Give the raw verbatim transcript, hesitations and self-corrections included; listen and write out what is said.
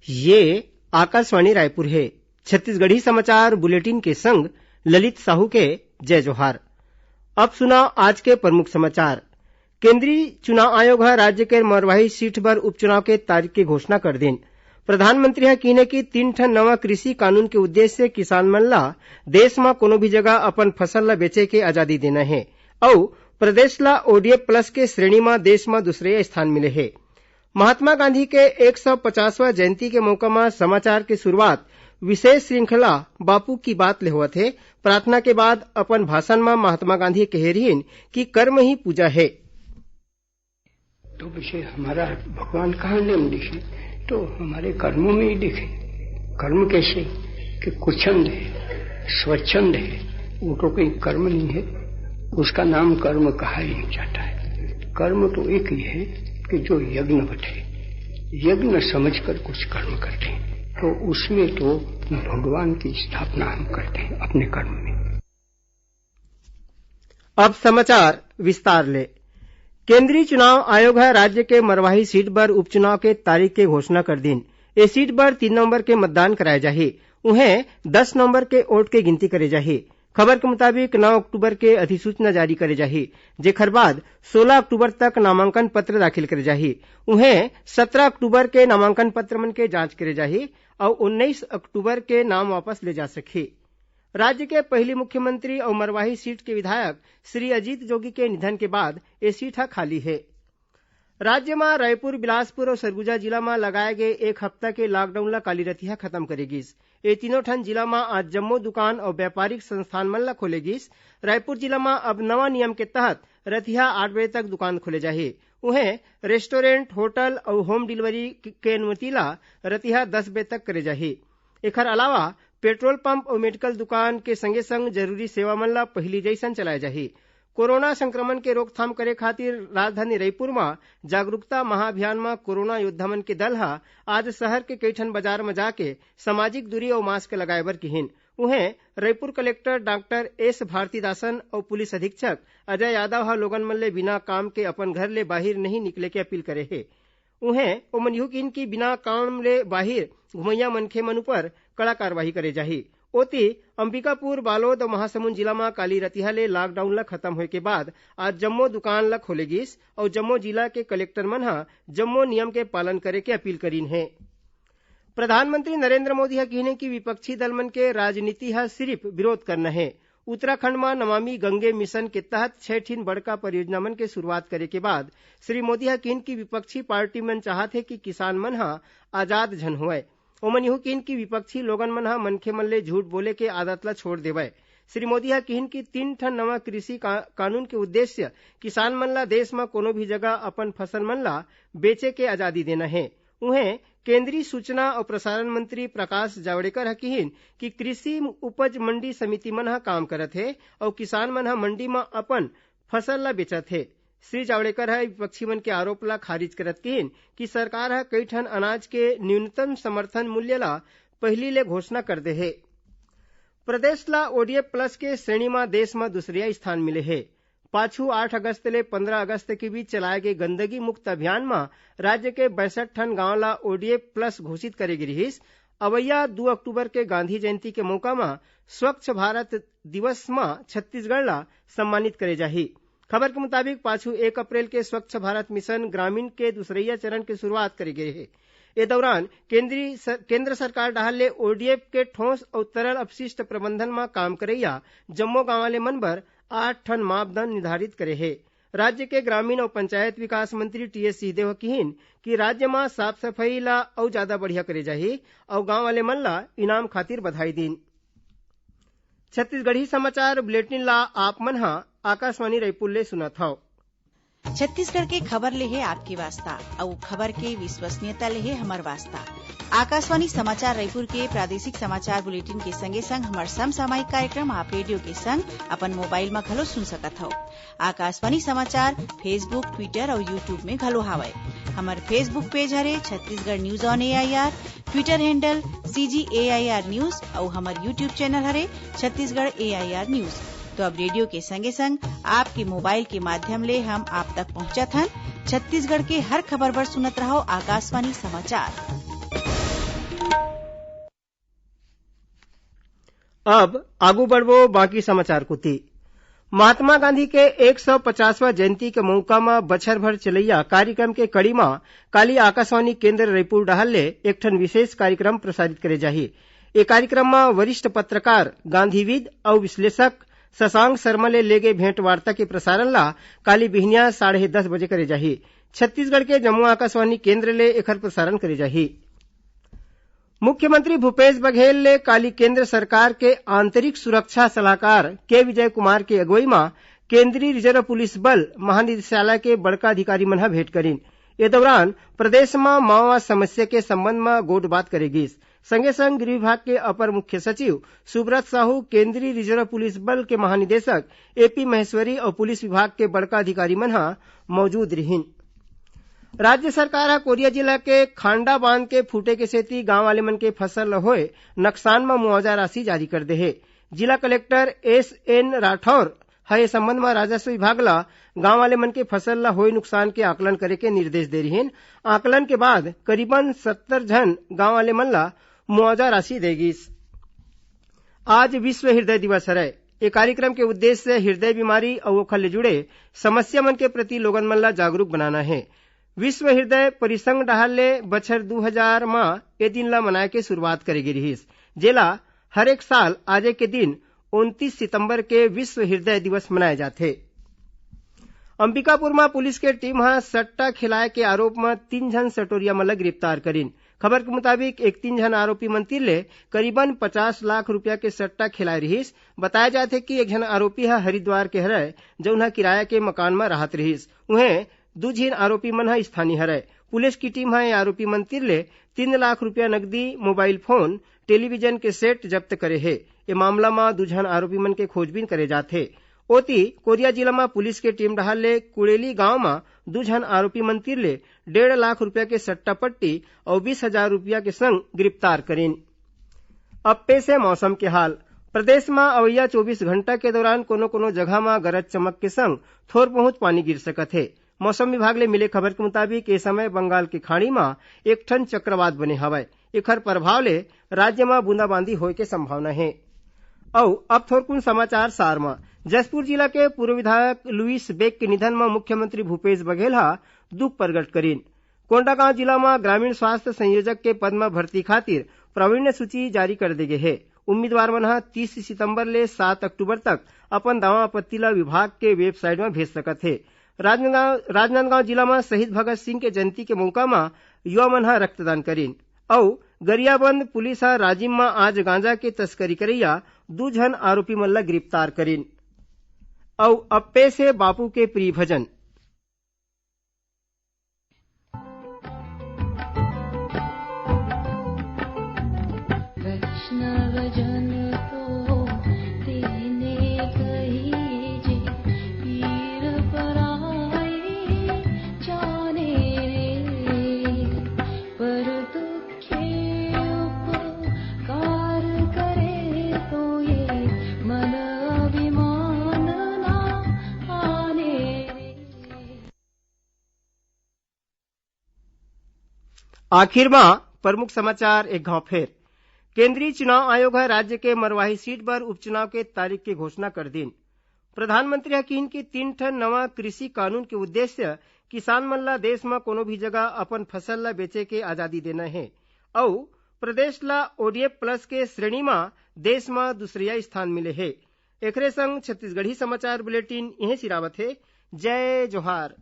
ये आकाशवाणी रायपुर हे। छत्तीसगढ़ी समाचार बुलेटिन के संग ललित साहू के जय जोहार। अब सुना आज के प्रमुख समाचार। केंद्रीय चुनाव आयोग ह राज्य के मरवाही सीट बर उपचुनाव के तारीख के घोषणा कर दिन। प्रधानमंत्री ह किहिने कि तीन ठन नवा कृषि कानून के उद्देश्य किसान मन ला देश म कोनो भी जगह अपन फसल ला बेचे के आजादी देना हे, अउ प्रदेश ला ओडीएफ प्लस के श्रेणी म देश म दूसरे स्थान मिले हे। महात्मा गांधी के एक सौ पचासवां जयंती के मौका म समाचार के शुरुआत विशेष श्रृंखला बापू की बात ले होवत हे। प्रार्थना के बाद अपन भाषण म महात्मा गांधी कहे रिहिन कि कर्म ही पूजा हे। तो विषय हमारा भगवान कहाँ ने हम देखे, तो हमारे कर्मों में ही देखे। कर्म कैसे? कि कुछंद है, स्वच्छंद है, वो तो कोई कर्म नहीं है, उसका नाम कर्म कहा ही नहीं जाता है। कर्म तो एक ही है कि जो यज्ञवत है, यज्ञ समझकर कुछ कर्म करते हैं, तो उसमें तो भगवान की स्थापना हम करते हैं अपने कर्म में। अब समाचार विस्तार ले। केंद्रीय चुनाव आयोग ह राज्य के मरवाही सीट बर उपचुनाव के तारीख के घोषणा कर दिन। ए सीट बर तीन नवंबर के मतदान कराए जाही। उहें, दस नवंबर के वोट के गिनती करे जाही। खबर के मुताबिक, नौ अक्टूबर के अधिसूचना जारी करे जाही, जेखर बाद सोलह अक्टूबर तक नामांकन पत्र दाखिल करे जाही। उहें, सत्रह अक्टूबर के नामांकन पत्र मन के जांच करे जाही अउ उन्नीस अक्टूबर के नाम वापस ले जा सकही। राज्य के पहिली मुख्यमंत्री अउ मरवाही सीट के विधायक श्री अजीत जोगी के निधन के बाद ए सीट ह खाली हे। राज्य म रायपुर, बिलासपुर अउ सरगुजा जिला म लगाए गे एक हफ्ता के लॉकडाउन ल काली रतिहा खत्म करे गिस। ए तीनों ठन जिला म आज जम्मो दुकान अउ व्यापारिक संस्थान मन ल खोले गिस। रायपुर जिला म अब नवा नियम के तहत रतिहा आठ बजे तक दुकान खोले जाही। उहें, रेस्टोरेंट, होटल अउ होम डिलीवरी के अनुमति ल रतिहा दस बजे तक करे जाही। एखर अलावा पेट्रोल पंप अउ मेडिकल दुकान के संगे संग जरूरी सेवा मन ल पहिली जइसन चलाए जाही। कोरोना संक्रमण के रोकथाम करे खातिर राजधानी रईपुर म जागरूकता महाअभियान म कोरोना योद्धा मन के दल ह आज शहर के कई ठन बाजार म जाके सामाजिक दूरी अउ मास्क लगाए बर किहिन। उहें, Raipur collector doctor S Bharathidasan अउ पुलिस अधीक्षक अजय यादव ह लोगन मन ले बिना काम के अपन घर ले बाहिर नहीं निकले के अपील करे हे। उहें, ओमन इहू किहिन कि बिना काम ले बाहिर घुमइया मनखे मन उपर कड़ा कार्रवाई करे जाही। ओती, अंबिकापुर, बालोद अउ महासमुंद जिला म काली रतिहा ले लॉकडाउन ल खत्म होय के बाद आज जम्मो दुकान ल खोले गिस अउ जम्मो जिला के कलेक्टर मन ह जम्मो नियम के पालन करे के अपील करिन हे। प्रधानमंत्री नरेंद्र मोदी ह किहिन हे कि विपक्षी दल मन के राजनीति ह सिरिफ विरोध करना हे। उत्तराखंड म नमामि गंगे मिशन के तहत छह ठिन बड़का परियोजना मन के शुरुआत करे के बाद श्री मोदी ह किहिन कि विपक्षी पार्टी मन चाहत हे कि किसान मन ह आजाद झन होवय। ओमन इहू किहिन कि विपक्षी लोगन मन ह मनखे मन ले झूठ बोले के आदत ल छोड़ देवय। श्री मोदी ह किहिन कि तीन ठन नवा कृषि का-, कानून के उद्देश्य किसान मन ल देश म कोनो भी जगह अपन फसल मन ल बेचे के आजादी देना हे। उहें, केंद्रीय सूचना अउ प्रसारण मंत्री प्रकाश जावड़ेकर ह किहिन कि कृषि उपज मंडी समिति मन ह काम करत हे अउ किसान मन ह मंडी म अपन फसल ल बेचत हे। श्री जावड़ेकर ह विपक्षी मन के आरोप ल खारिज करत किहिन कि सरकार ह कई ठन अनाज के न्यूनतम समर्थन मूल्य ल पहिली ले घोषणा कर दे हे। प्रदेश ल ओडीएफ प्लस के श्रेणी म देश म दूसरइया स्थान मिले हे। पाछू आठ अगस्त ले पंद्रह अगस्त के बीच चलाए गे गंदगी मुक्त अभियान म राज्य के पैंसठ ठन गांव ल ओडीएफ प्लस घोषित करे गे रिहिस। अवइया दू अक्टूबर के गांधी जयंती के मौका म स्वच्छ भारत दिवस म छत्तीसगढ़ ल सम्मानित करे जाही। खबर के मुताबिक, पाछू एक अप्रैल के स्वच्छ भारत मिशन ग्रामीण के दूसरइया चरण के शुरुआत करे गे हे। ए दौरान केंद्रीय सर-, केंद्र सरकार डहार ले ओडीएफ के ठोस अउ तरल अपशिष्ट प्रबंधन म काम करइया जम्मो गांव वाले मन बर आठ ठन मापदंड निर्धारित करे हे। राज्य के ग्रामीण अउ पंचायत विकास मंत्री टीएस सिंहदेव ह किहिन कि राज्य म साफ सफई ल अउ जादा बढ़िया करे जाही अउ गांव वाले मन ल इनाम खातिर बधाई दीन। छत्तीसगढ़ी समाचार बुलेटिन ला आप मन ह आकाशवाणी रायपुर ले सुनत हव। छत्तीसगढ़ के खबर ले हे आपके वास्ता, अउ खबर के विश्वसनीयता ले हे हमर वास्ता। आकाशवाणी समाचार रायपुर के प्रादेशिक समाचार बुलेटिन के संगे संग हमर समसामयिक कार्यक्रम आप रेडियो के संग अपन मोबाइल म घलो सुन सकत हव। आकाशवाणी समाचार Facebook, Twitter अउ YouTube में घलो हावय। हमर Facebook पेज हरे Chhattisgarh news on AIR, Twitter handle CG AIR news अउ हमर YouTube चैनल हरे छत्तीसगढ़ एआईआर न्यूज। तो अब रेडियो के संगे संग आपके मोबाइल के माध्यम ले हम आप तक पहुंचत हन। छत्तीसगढ़ के हर खबर बर सुनत रहव आकाशवाणी समाचार। अब आगू बढ़बो बाकी समाचार कोति। महात्मा गांधी के एक सौ पचासवां जयंती के मौका म बछर भर चलैया कार्यक्रम के कड़ी म काली आकाशवाणी केंद्र रायपुर डहार ले एक ठन विशेष कार्यक्रम प्रसारित करे जाही। ए कार्यक्रम म वरिष्ठ पत्रकार, गांधीविद अउ विश्लेषक शशांक शर्मा ले लेगे भेंटवार्ता के प्रसारण ला काली बिहनिया साढ़े दस बजे करे जाही। छत्तीसगढ़ के जम्मो आकाशवाणी केंद्र ले एखर प्रसारण करे जाही। मुख्यमंत्री भूपेश बघेल ले काली केंद्र सरकार के आंतरिक सुरक्षा सलाहकार के विजय कुमार के अगुवई म केंद्रीय रिजर्व पुलिस बल महानिदेशालय के बड़का अधिकारी मन ह भेंट करिन। ए दौरान प्रदेश म माओवाद समस्या के संबंध म गोठबात करे गिस। संगे संग गृह विभाग के अपर मुख्य सचिव सुब्रत साहू, केंद्रीय रिजर्व पुलिस बल के महानिदेशक एपी महेश्वरी अउ पुलिस विभाग के बड़का अधिकारी मन ह मौजूद रिहिन। राज्य सरकार ह कोरिया जिला के खांडा बांध के फूटे के सेती गांव वाले मन के फसल ल होए नकसान म मुआवजा राशि जारी कर दे हे। जिला कलेक्टर एस एन राठौर ह ए संबंध म राजस्व विभाग ल गांव वाले मन के फसल ल होए नुकसान के आकलन करे के निर्देश दे रिहिन। आकलन के बाद करीबन सत्तर झन गांव वाले मन ल मुआवजा राशि दे गिस। आज विश्व हृदय दिवस हरय। ए कार्यक्रम के उद्देश्य हृदय बीमारी अउ ओखर ले जुड़े समस्या मन के प्रति लोगन मन ल जागरूक बनाना हे। विश्व हृदय परिसंघ डहार ले बछर दू हजार म ए दिन ल मनाए के शुरुआत करे गे रिहिस, जेला हर एक साल आजे के दिन उनतीस सितंबर के विश्व हृदय दिवस मनाए जाथे। अंबिकापुर म पुलिस के टीम ह सट्टा खिलाए के आरोप म तीन झन सटोरिया मन ल गिरफ्तार करिन। खबर के मुताबिक, एक तीन झन आरोपी मन तीर ले करीबन पचास लाख रुपया के सट्टा खिलाए रिहिस। बताया जाथे कि एक झन आरोपी ह हरिद्वार के हरय, जउन ह किराया के मकान म रहत रिहिस। उहें, दू झिन आरोपी मन ह स्थानीय हरय। पुलिस की टीम ह ए आरोपी मन तीर ले तीन लाख रुपया नकदी, मोबाइल फोन, टेलीविजन के सेट जब्त करे हे। ए मामला म दू झन आरोपी मन के खोजबीन करे जात हे। ओती, कोरिया जिला म पुलिस के टीम डहार ले कुड़ेली गांव म दू झन आरोपी मन तीर ले डेढ़ लाख रुपया के सट्टा पट्टी अउ बीस हजार रुपया के संग गिरफ्तार करिन। अब पेश हे मौसम के हाल। प्रदेश म अवइया चौबीस घंटा के दौरान कोनो-कोनो जगह म गरज चमक के संग थोर बहुत पानी गिर सकत हे। मौसम विभाग ले मिले खबर के मुताबिक, ए समय बंगाल के खाड़ी म एक ठन चक्रवात बने हवय। एखर प्रभाव ले राज्य म बूंदाबांदी होय के संभावना हे। अउ अब थोरकुन समाचार सार म। जशपुर जिला के पूर्व विधायक लुइस बेक के निधन म मुख्यमंत्री भूपेश बघेल ह दुख प्रगट करिन। कोंडागांव जिला म ग्रामीण स्वास्थ्य संयोजक के पद म भर्ती खातिर प्रावीण्य सूची जारी कर दे गे हे। उम्मीदवार मन ह तीस सितंबर ले सात अक्टूबर तक अपन दावा आपत्ति ल विभाग के वेबसाइट म भेज सकत हे। राजनांदगांव, राजनांदगांव जिला म शहीद भगत सिंह के जयंती के मौका म युवा मन ह रक्तदान करिन। अउ गरियाबंद पुलिस ह राजिम म आज गांजा के तस्करी करइया दू झन आरोपी मन ल गिरफ्तार करिन। अउ अब पेश हे बापू के प्रिय भजन। वैष्णव जन तो तेने कही जे पीर पराई जाने रे, पर दुखे उपकार करे तो ये मन अभिमान ना आने रे। आखिर म प्रमुख समाचार एक घाव फेर। केंद्रीय चुनाव आयोग ह राज्य के मरवाही सीट बर उपचुनाव के तारीख के घोषणा कर दीन। प्रधानमंत्री ह किहिन कि तीन ठन नवा कृषि कानून के उद्देश्य किसान मन ल देश म कोनो भी जगह अपन फसल ल बेचे के आजादी देना हे अउ प्रदेश ल ओडीएफ प्लस के श्रेणी म देश म दूसरइया स्थान मिले हे। एखरे संग छत्तीसगढ़ी समाचार बुलेटिन इहें सिरावत हे। जय जोहार।